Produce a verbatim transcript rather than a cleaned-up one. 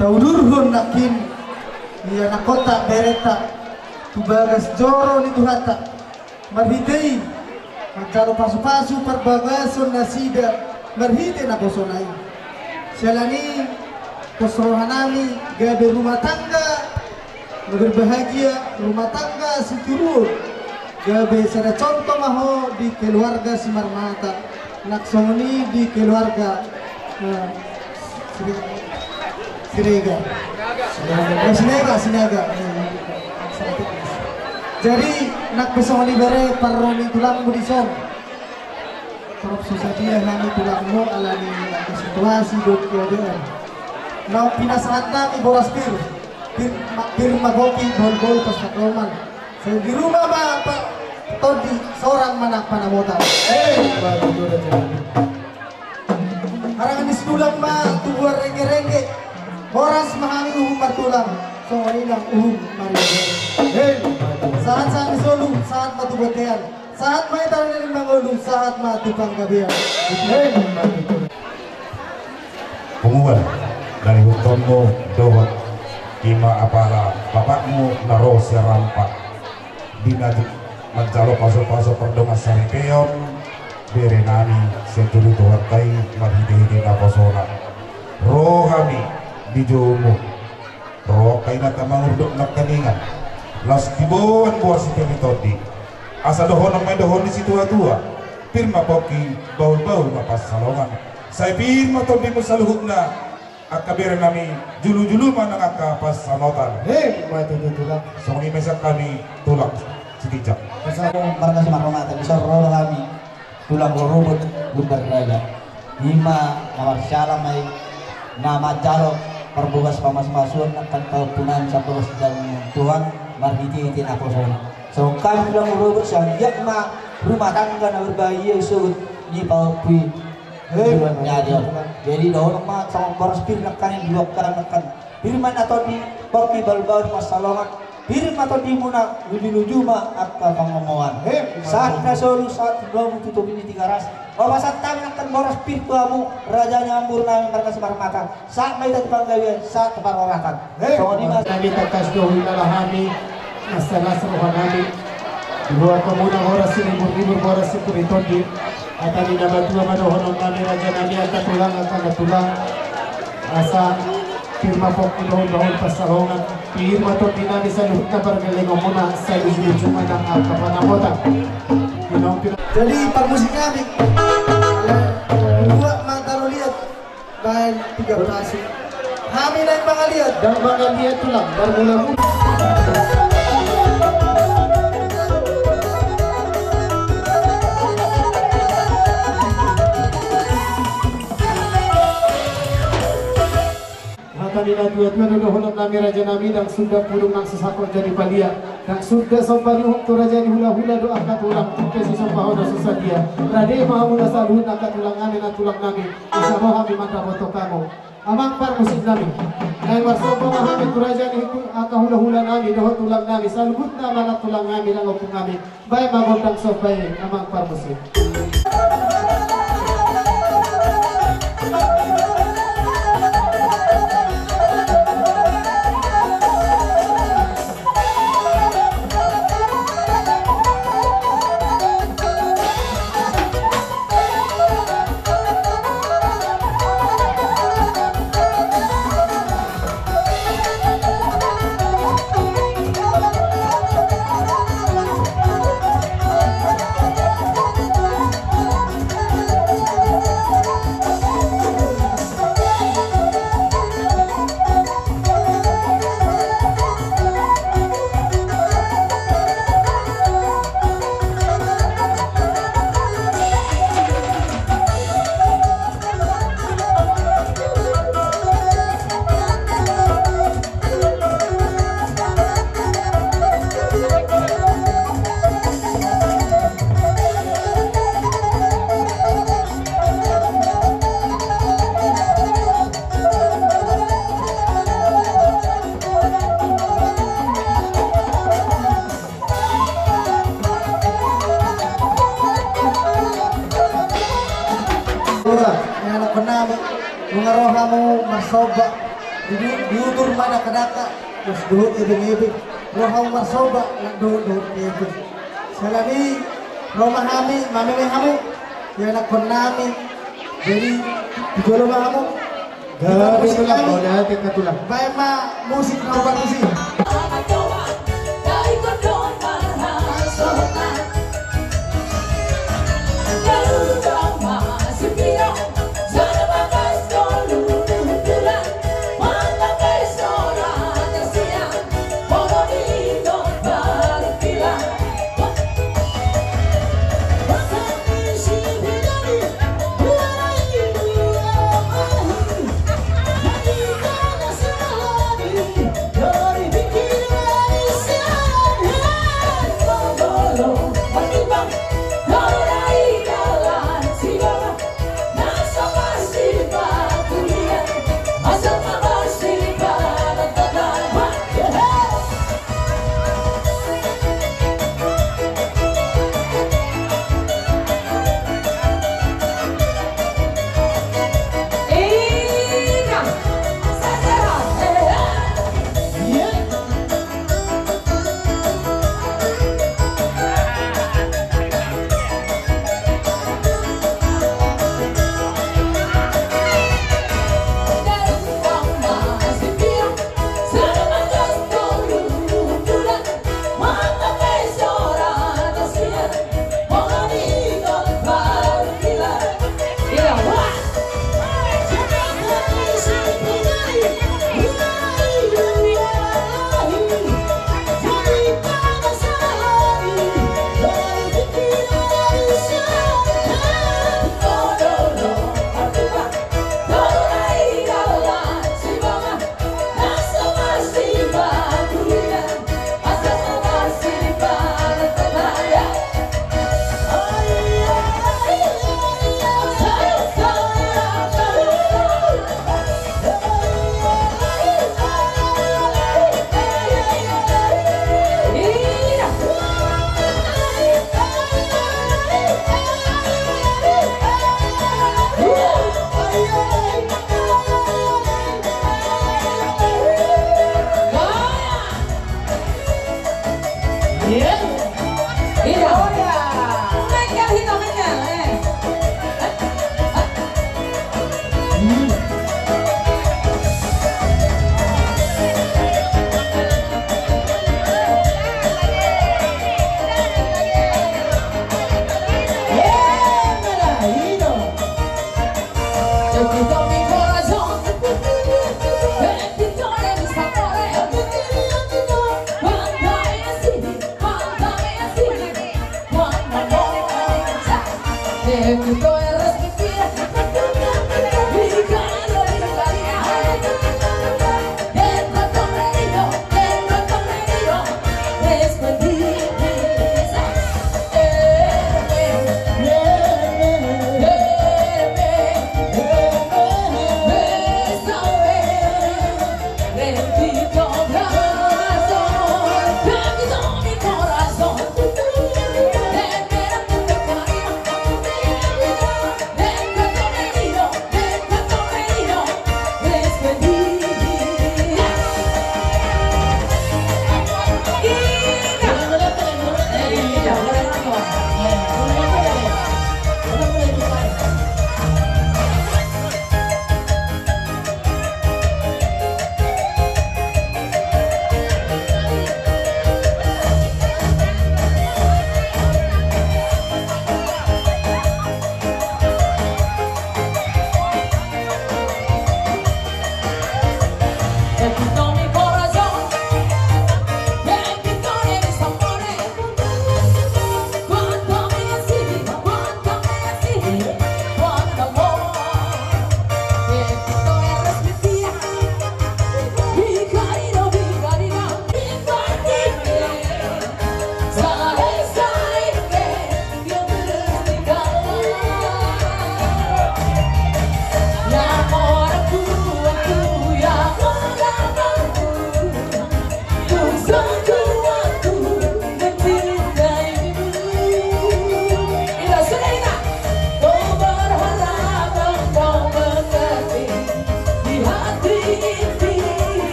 Taudurhon nangkin ia na kontak berenta tu bagas joro ni Tuhanta. Marhite i manjalo pasupasu parbagason nasida marhite naposona i. Siala ni i pos rohanami gabe rumah tangga na berbahagia, rumah tangga sitiruon. Gabe sada contoh ma ho di keluarga Simarmata, nang songon i di keluarga, eh, Sire-, Siregar. Eh, Sinaga, Sinaga. Jadi nang pe songon i bere parro ni tulangmu dison. Torop so sadia hami tulangmu ala ni situasi dohot keadaan. Naung pinasahat nami boras pir, pir ma, pir ma pongki, bohol-bohol parsaloman. Sai di rumah ma pa, tondi, sorang ma nang panamotan. Eh, bagus, udah jadi. Harangan ni situlang ma tubuan rengge-rengge. Horas ma hami uhum martulang, songon i nang uhum marrengge-rengge. Eh, bagus. Sahat-sahat ni solu, sahat ma tu bontean. Sahat ma hita na naeng mangolu, sahat ma tu panggabean. Punguan, na nihuthonmu dohot i ma apala bapakmu na ro sian rampak. Di na manjalo pasupasu pardongan saripeon, bere nami sian jolo Tuhanta i marhite-hite naposona. Ro hami di joumu. Ro angka inanta mangurdot nangkaningan, laos diboan boan sitiri tondi. Asa dohonon ma i dohonon ni situa-tua: Pir ma pongki, bahul-bahul ma pansalongan. Sai pir ma tondimu saluhutna, angka bere nami, julu-julu ma nang angka pansamotan. He, ma tutu tulang. Songon i ma sian hami tulang Sitinjak. Marga Simarmata, dison ro do hami. Tulang rorobot Lumban Raja. I ma na marsiala ma i, na manjalo parbogas pamasumasuon nangkin pahompu nami sian bogas ni Tuhan marhite-hite naposona. Songon hami tulang rorobot, sai anggiat ma rumah tangga na berbahagia isogot ni pahompu i. Hei. Jadi dohonon ma songon boras pir nangkin, dua kali nangkin. Pir ma na tondi, pongki, bahul-bahul pansalongan. Pir ma tondimuna, luju-luju ma angka pangomoan. He, sahat na solu, sahat tu hamu tu Topi ni Tigaras. Hupasahat hami nangkin boras pir tu hamu, raja ni amangboru nami marga Simarmata. Sahat ma hita tu panggabean, sahat tu parhorasan. He. Songon i ma. Nami tangkas do huhilala hami, na las roha nami. Diboan hamuna horas sihibur-hibur, boras sitiri tondi. Hata ni na batua ma dohonon nami, raja nami, angka tulang, angka na tulang. Asa pir ma pongki, bahul-bahul pansalongan. Pir ma tondi nami saluhutna pargellengonmuna, sai luju-luju ma nang angka panamotan. Jadi parmusik nami. Buat mata lo lihat. Baen tiga belas. Hami naeng mangaliat. Ndang mangaliat tulang, marmula-mula. Hata ni na tua-tua do dohonon nami, raja nami: Ndang suda pudung nang so sangkot jadi palia, ndang suda somba ni uhum tu raja ni hula-hula do angka tulang, tung pe sisombahon na so sadia. Rade ma hamuna saluhutna angka tulang nami, na tulang nami. Asa ro hami mandapothon hamu, amang parmusik nami. Naeng marsomba ma hami tu raja ni angka hula-hula nami dohot tulang nami, saluhutna na tulang nami, nang ompung nami. Baen ma gondang somba i, amang parmusik. Ora, ni anakkon nami, nunga ro hamu marsomba, Diutur ma dakdanak, terus dohot ebeng-ebeng, ro hamu marsomba, nang dohot-dohot ebeng. Salani, ro ma hami, mameme hamu, ianakhon nami. Jadi, di jolo ma hamu. Gabe tulang, baen ma musik na panusi.